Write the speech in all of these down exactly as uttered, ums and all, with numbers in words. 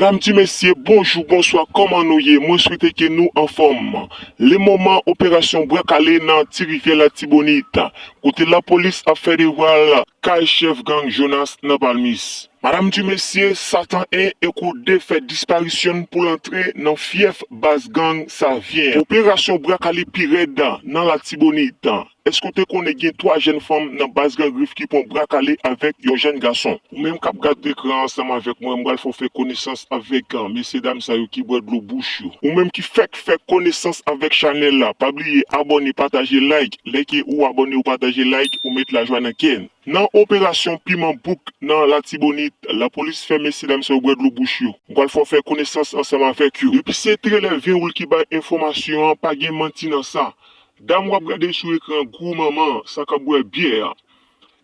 Medam, mesye, bonjou, bonswa, kòman nou ye? Mwen swete ke nou anfòm. Le moman, operasyon bra kale nan Ti Rivyè Latibonit, kote lapolis ap fè devwa l kay chèf gang Jonas nan Palmis. Medam, mesye, Satan en ekou de fè disparisyon pou l antre nan fyèf baz gang Savyen. Operasyon bra kale pi rèd nan Latibonit. Èske w te konnen gen twa jèn fanm nan baz gang Grif ki pran bra kale avèk yon jèn gason? Ou menm k ap gade ekran ansanm avèk mwen, m pral fè w fè konesans avèk, ah, mesye dam sa yo ki bwè dlo bouch yo. Ou menm ki fèk fè konesans avèk chanèl la, pa bliye abòne, pataje, like. Lè ke ou abòne, ou pataje, like, ou met lajwa nan kè n. Nan operasyon Piman Bouk nan Latibonit, lapolis fè mesye dam sa yo bwè dlo bouch yo. M pral fè w fè konesans ansanm avèk yo. Epi se Trelè Venwoul ki bay enfòmasyon an, pa gen manti nan sa. Dam w ap gade sou ekran, gwo manman, sa k ap bwè byè a.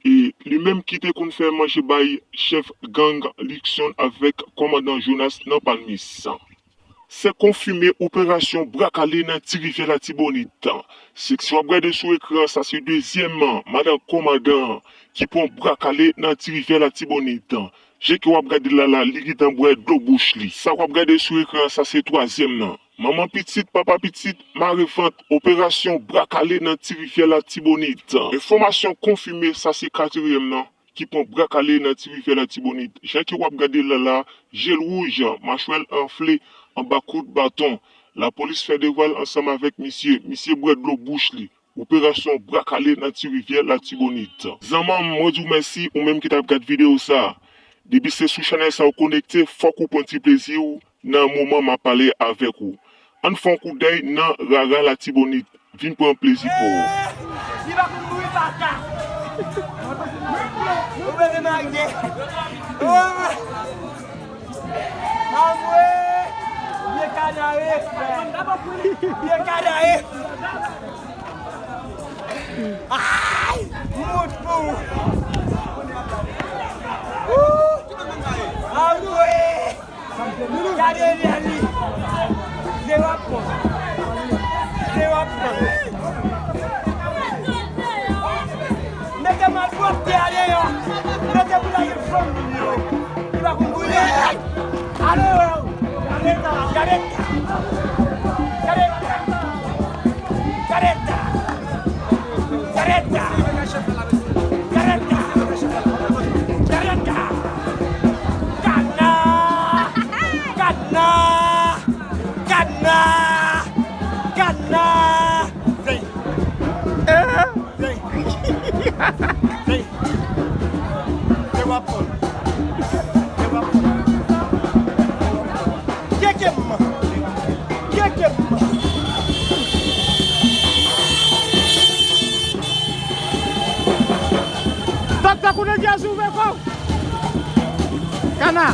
E li menm ki te konn fè manje bay chèf gang Luckson avèk kòmandan Jonas nan Palmis. Se konfime operasyon bra kale nan Ti Rivyè Latibonit. Se, si w ap gade sou ekran, sa se dezyèm madanm kòmandan ki pran bra kale nan Ti Rivyè Latibonit. Jan ke w ap gade l la la, li gentan bwè dlo bouch li. Sa w ap gade sou ekran, sa se twazyèm nan. Manman pitit, papa pitit, mare vant, operasyon bra kale nan Ti Rivyè Latibonit. Enfòmasyon konfime, sa se katriyèm nan ki pran bra kale nan Ti Rivyè Latibonit. Jan ke w ap gade l la la, je l wouj, machwè l anfle, anba kout baton. Lapolis fè devwa l ansanm avèk misye. Misye bwè dlo bouch li. Operasyon bra kale nan Ti Rivyè Latibonit. Zanmanm, mwen di w mèsi, ou menm ki t ap gad videyo sa. Depi se sou chanèl sa ou konekte, fòk ou pran ti plezi w nan moman m ap pale avèk ou. Ann fè yon koudèy nan Rara Latibonit. Vin pran plezi pa w. Li pa konn mouri paka. Ou bezwen marye. Oh! Anmwe! Byen kadare, frè. Byen kadare. Ay! Mout pou ou. Woo! Anmwe! Gade lè li. Zewo pwen. Zewo pwen. Mete malpwòpte a deyò. Mete pou lage fanm yo. Li pa konn brile. Alo. Gade ta. Gade ta. Gade ta. Gade ta. Gade ta. Gade ta. Gade ta. Kana. Kana. Kana. Kana. Vey. Vey. Vey. Vey w ap pran. Vey w ap pran. Keke m. Keke m. Tòk tòk ou nan djaz ouvè kò w. Kana.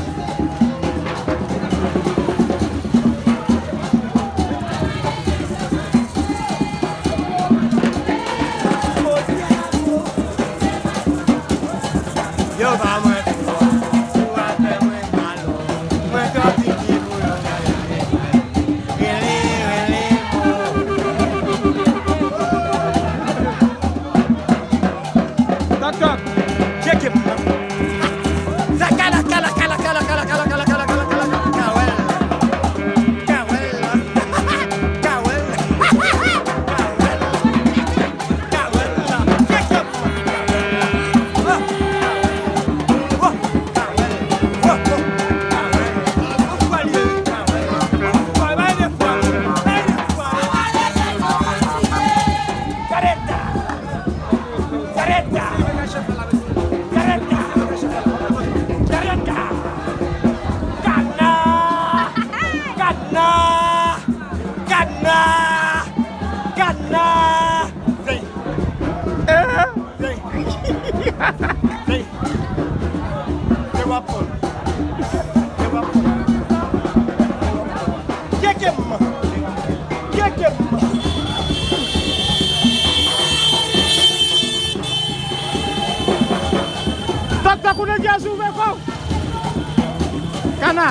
Yo ba mwen pou atè mwen balon. Mwen twò piti pou yo gade. Rele, rele, mo. Tòk, tòk. Tcheke m nan. Sa kala, kala, kala. Kawèl. Kawèl. Kawèl. Kawèl. Kawèl. Tcheke m. Oh. Oh. Kawèl. Oh, oh. Kawèl. Ou kwè li? Kawèl. Ou kwè? Bay de fwa. Bay de fwa. Gade ta. Gade ta! Gade ta! Gade ta! Kana! Kana! Kana! Kana! Vey! Vey! Vey! Vey w ap pran. Vey w ap pran. Tcheke m. Tcheke m. Tòk tòk ou nan djaz ouvè kò w. Kana.